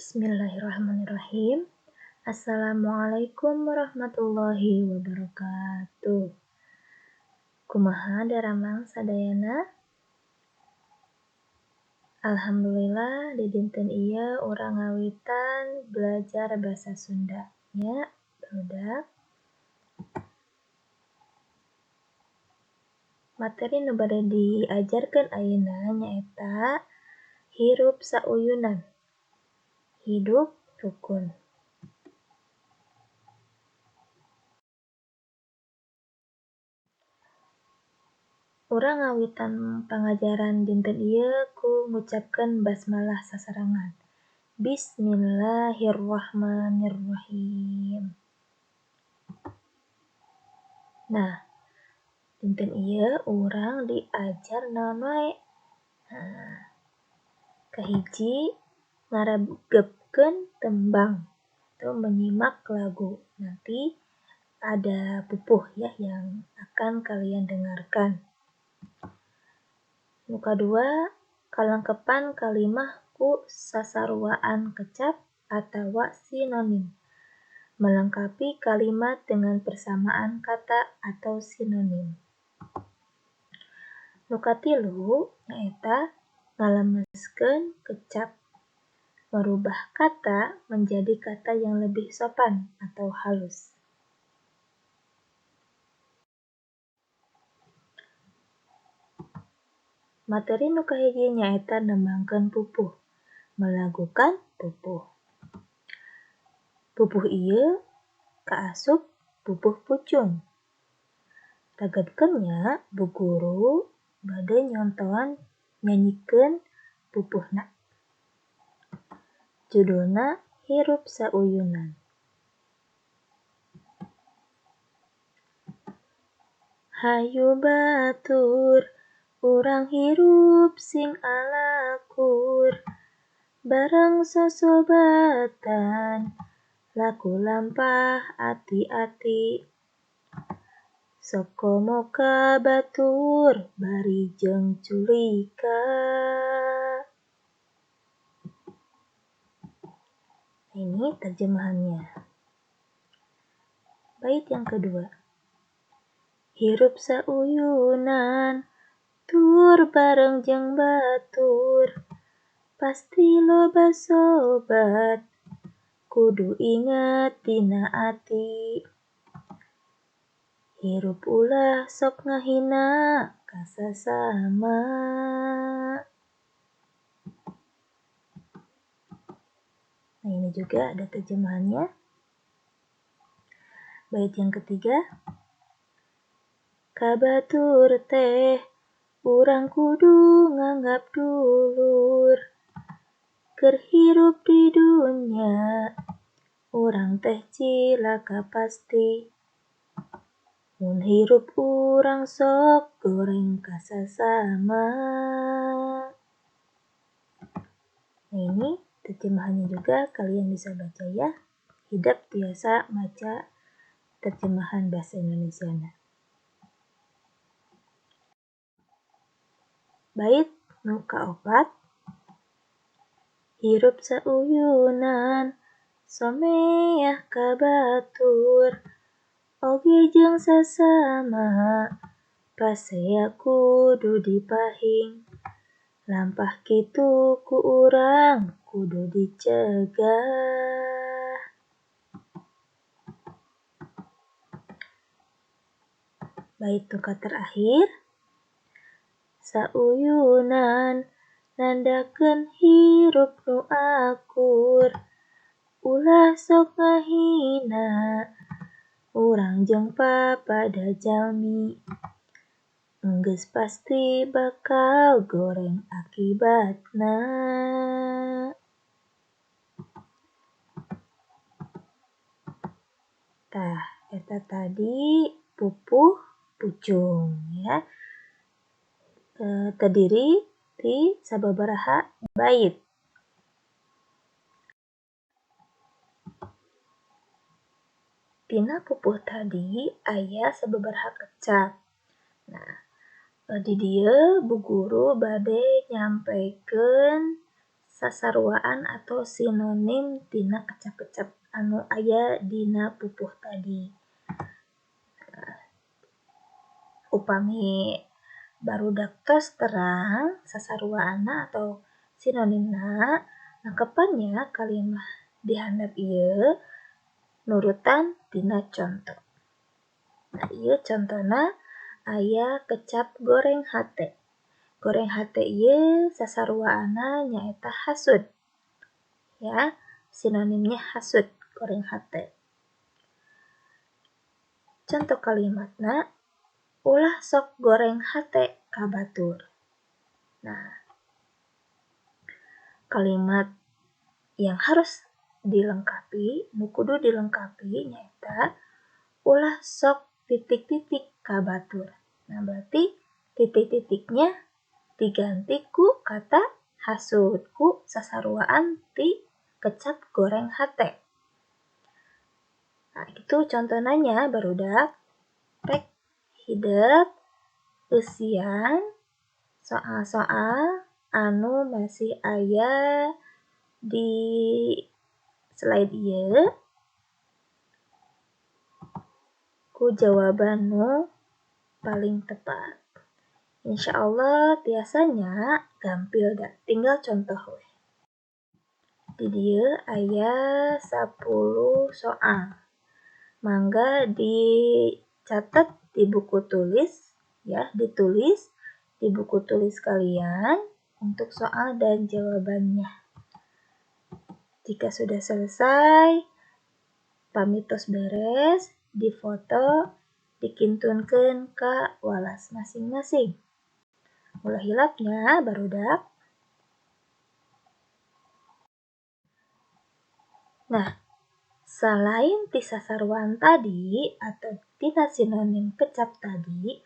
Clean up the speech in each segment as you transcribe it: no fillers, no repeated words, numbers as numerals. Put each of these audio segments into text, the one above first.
Bismillahirrahmanirrahim. Assalamualaikum warahmatullahi wabarakatuh. Kumaha daramang sadayana? Alhamdulillah di dinten ieu urang ngawitan belajar bahasa Sunda nya barudak. Materi nu bade diajarkeun ayeuna nyaeta hirup sauyunan. Hidup rukun. Urang ngawitan pangajaran dinten ieu ku ngucapkeun basmalah sasarengan. Bismillahirrahmanirrahim. Nah, dinten ieu urang diajar naon wae? Nah, kahiji ngaregepkeun tembang atau menyimak lagu. Nanti ada pupuh ya yang akan kalian dengarkan. Nu kadua, kalengkepan kalimah ku sasaruaan kecap atawa sinonim. Melengkapi kalimat dengan persamaan kata atau sinonim. Nu katilu nyaeta ngalemeskeun kecap. Merubah kata menjadi kata yang lebih sopan atau halus. Materi nu kahiji nyaeta nembangkeun pupuh, melagukan pupuh. Pupuh ieu kaasup pupuh pucung. Ragebkeun nya Bu Guru bade nyontoan nyanyikeun pupuhna. Judulna Hirup Sauyunan. Hayu batur, urang hirup sing alakur, bareng sosobatan, laku lampah ati-ati. Sok komo ka batur, bari jeung culika. Ini terjemahannya. Bait yang kedua. Hirup sauyunan, tur bareng jeung batur, pasti loba sobat, kudu inget dina ati. Hirup ulah sok ngahina ka sasama. Nah, ini juga ada terjemahannya. Bait yang ketiga. Ka batur teh urang kudu nganggap dulur, keur hirup di dunya urang teh cilaka pasti. Mun hirup urang sok goreng ka sasama. Nah, ini terjemahannya juga kalian bisa baca ya. Hidep tiasa maca terjemahan bahasa Indonesiana. Bait nu kaopat. Hirup sauyunan, someah ka batur, oge jeung sasama, pasea kudu dipahing. Lampah kitu ku urang kudu dicegah. Bait nu terakhir. Sauyunan nandakeun hirup nu akur, ulah sok ngahina urang jeung papada jalmi. Enggeus pasti bakal goreng akibatna. Tah, eta tadi pupuh pucung ya. Terdiri ti sababaraha bait. Tina pupuh tadi aya sababaraha kecap. Nah, di dieu Bu Guru bade nyampaikan sasaruaan atau sinonim tina kecap-kecap anu aya dina pupuh tadi. Nah, upami barudak tos terang sasaruaanna atau sinonimna, nangkepannya kalimah dihandap ieu nurutan tina conto. Nah, ieu contona aya kecap goreng hate. Goreng hate ieu sasaruaanna nyaeta hasud. Ya, sinonimnya hasud, goreng hate. Contoh kalimatna, ulah sok goreng hate ka batur. Nah, kalimat yang harus dilengkapi, nu kudu dilengkapi nyaeta ulah sok titik-titik ka batur. Nah, berarti titik-titiknya diganti ku kata hasud, ku sasaruaan ti kecap goreng hate. Nah, itu contohnya barudak. Rek hidep eusian soal-soal anu masih aya di slide ieu ku jawaban nu paling tepat. Insya Allah tiasanya gampil da, tinggal contoh we. Di dieu aya 10 soal. Mangga dicatat di buku tulis ya, ditulis di buku tulis kalian untuk soal dan jawabannya. Jika sudah selesai, pamit tos beres, difoto, dikintunkeun ka walas masing-masing. Ulah hilapnya barudak. Nah, selain ti sasaruan tadi atau tina sinonim kecap tadi,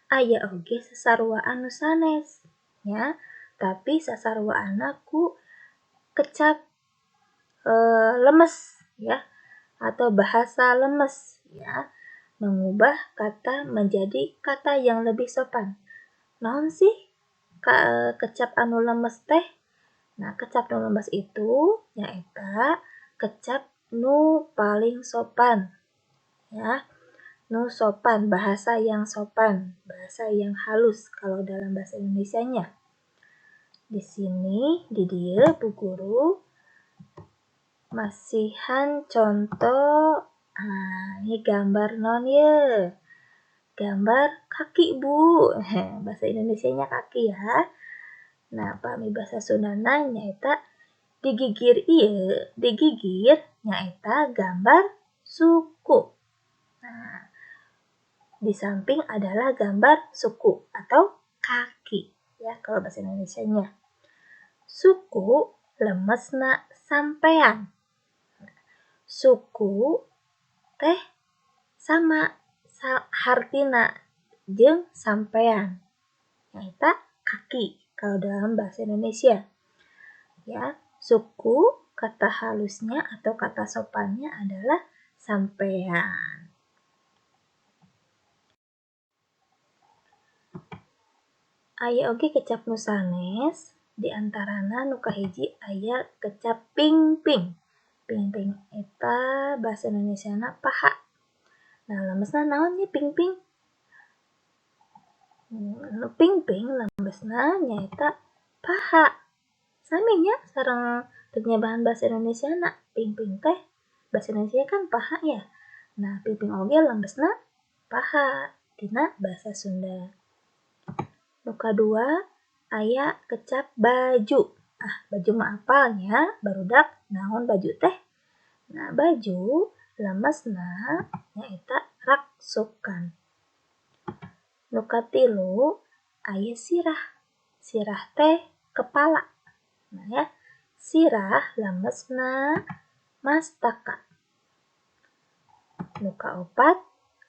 aya oge sasaruaan nu sanes ya, tapi sasaruaanna ku kecap lemes ya, atau bahasa lemes ya, mengubah kata menjadi kata yang lebih sopan. Naon sih kecap anu lemes teh? Nah, kecap nu lemes itu nyaeta kecap nu paling sopan ya, nu sopan, bahasa yang sopan, bahasa yang halus kalau dalam bahasa Indonesianya. Di sini di dieu Bu Guru masihan contoh. Ah, ini gambar non ye, gambar kaki Bu, bahasa Indonesianya kaki ya. Nah, pami bahasa Sundana nyaeta digigir ieu, digigir nyaeta gambar suku. Nah, di samping adalah gambar suku atau kaki ya kalau bahasa Indonesianya. Suku lemesna sampean. Suku teh sama hartina jeung sampean nyaeta kaki kalau dalam bahasa Indonesia ya. Suku kata halusnya atau kata sopannya adalah sampean. Aya oge kecap nu sanes, di antarana nu kahiji aya kecap pingping. Pingping eta bahasa Indonesiana paha. Nah, lemesna naon nya pingping? Pingping lemesna nyaeta paha. Sami nya sareng terjemahan bahasa Indonesiana. Pingping teh bahasa Indonesia kan paha ya. Nah, pingping oge lemesna paha tina bahasa Sunda. Nu kadua aya kecap baju. Ah, baju mah apalnya barudak naon baju teh? Nah, baju lemesna nyaeta raksukan. Nu katilu aya sirah. Sirah teh kepala. Nah ya, sirah lemesna mastaka. Nu kaopat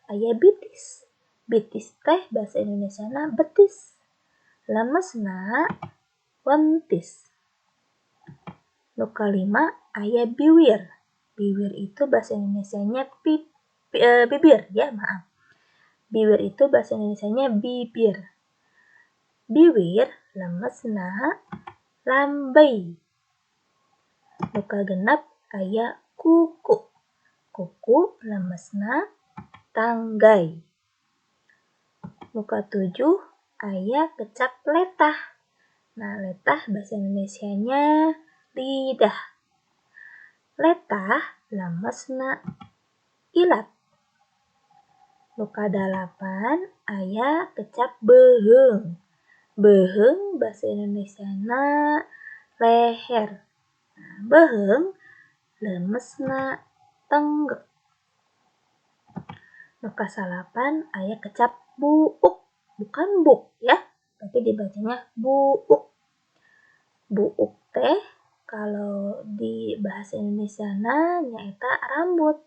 aya bitis. Bitis teh bahasa Indonesiana betis. Lemesna wentis. Nu kalima aya biwir. Biwir itu bahasa Indonesianya bibir ya, maaf. Biwir itu bahasa Indonesianya bibir. Biwir lemesna lambey. Nu kagenep aya kuku. Kuku lemesna tanggai. Nu katujuh aya kecap letah. Nah, letah bahasa Indonesianya lidah. Letah lemesna ilat. Nu kadalapan aya kecap beuheung. Beuheung bahasa Indonesiana leher. Nah, beuheung lemesna tenggek. Nu kasalapan aya kecap buuk, bukan buk ya, tapi dibacanya buuk. Buuk teh kalau di bahasa Indonesiana nyaeta rambut.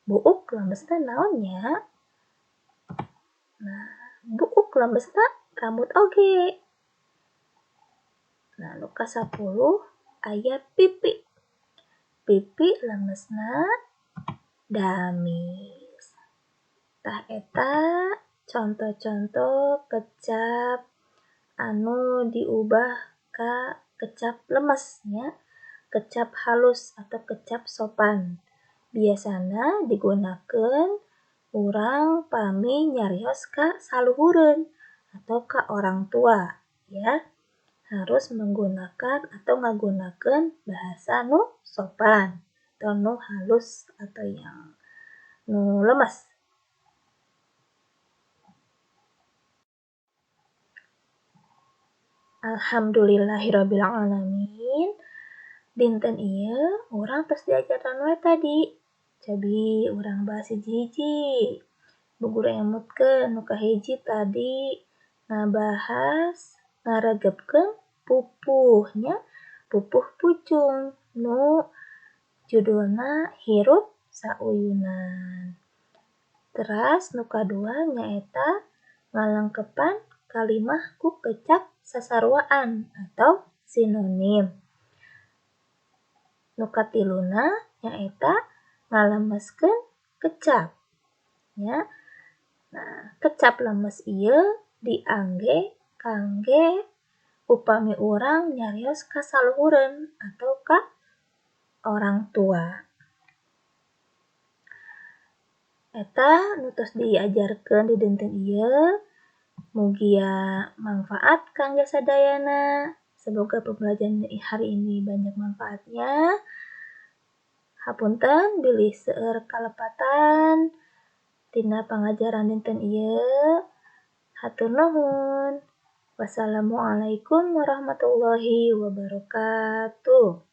Buuk lemesna naon nya? Nah, buuk lemesna rambut oge. Nah, nu kasapuluh aya pipi. Pipi lemesna damis. Tah eta contoh-contoh kecap anu diubah ka kecap lemes nya, kecap halus atau kecap sopan. Biasana digunakeun urang pami nyarios ka saluhureun atau ka orang tua ya. Harus menggunakan atau ngagunakeun bahasa nu sopan atau nu halus atau yang nu lemes. Alhamdulillahirabbil alamin. Dinten ieu urang tos diajaran we tadi. Cobi urang bahas hiji-hiji. Bu guru emutkeun nu kahiji tadi ngabahas ngaregepkeun pupuhnya, pupuh pucung nu judulna Hirup Sauyunan. Teras nu kadua nyaeta ngalengkepan kalimah ku kecap sasaruaan atau sinonim. Nu katiluna nyaeta ngalemeskeun kecap. Ya. Nah, kecap lemes ieu diangge kangge upami urang nyarios ka saluhureun atau ka orang tua. Eta nu tos diajarkeun di dinten ieu, mugia manfaat kangge sadayana. Semoga pembelajaran hari ini banyak manfaatnya. Hapunten bilih seueur kalepatan tina pangajaran dinten ieu. Hatur nuhun. Wassalamualaikum warahmatullahi wabarakatuh.